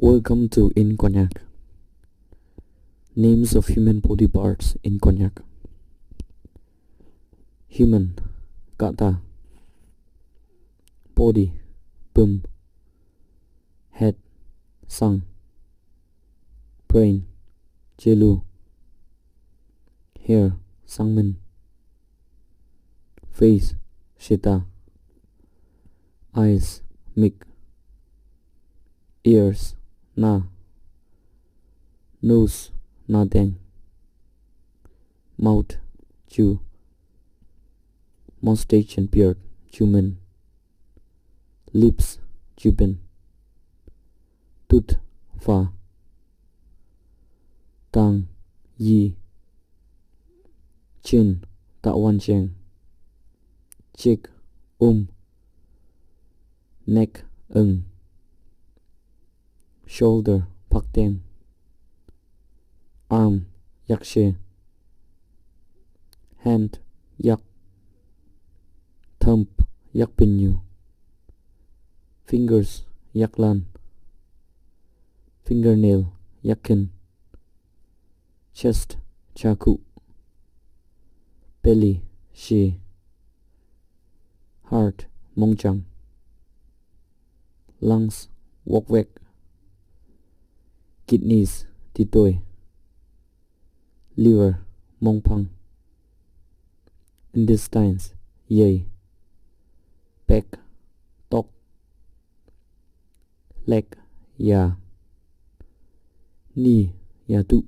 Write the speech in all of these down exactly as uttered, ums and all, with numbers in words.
Welcome to In Konyak. Names of human body parts in Konyak. Human, kahta. Body, pum. Head, sang. Brain, chelu. Hair, sangmin. Face, shita. Eyes, mik. Ears, na. Nose, nateng. Mouth, chu. Mustache and beard, chumin. Lips, chupin. Tooth, fa. Tang, yi. Chin, tawancheng. Cheek, um. Neck, ung. Shoulder, phakteng. Arm, yakshe. Hand, yak. Thumb, yakpinyu. Fingers, yaklan. Fingernail, yakkin. Chest, chaku. Belly, shi. Heart, mongchang. Lungs, wokwek. Kidneys, titoi. Liver, mongphang. Intestines, yei. Back, tok. Leg, ya. Knee, yatu.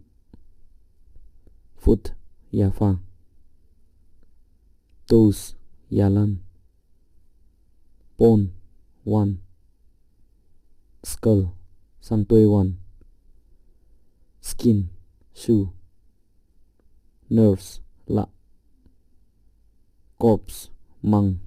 Foot, yafa. Toes, yalan. Bone, one. Skull, sangtoi one. Skin, su. Nerves, la. Corpse, mang.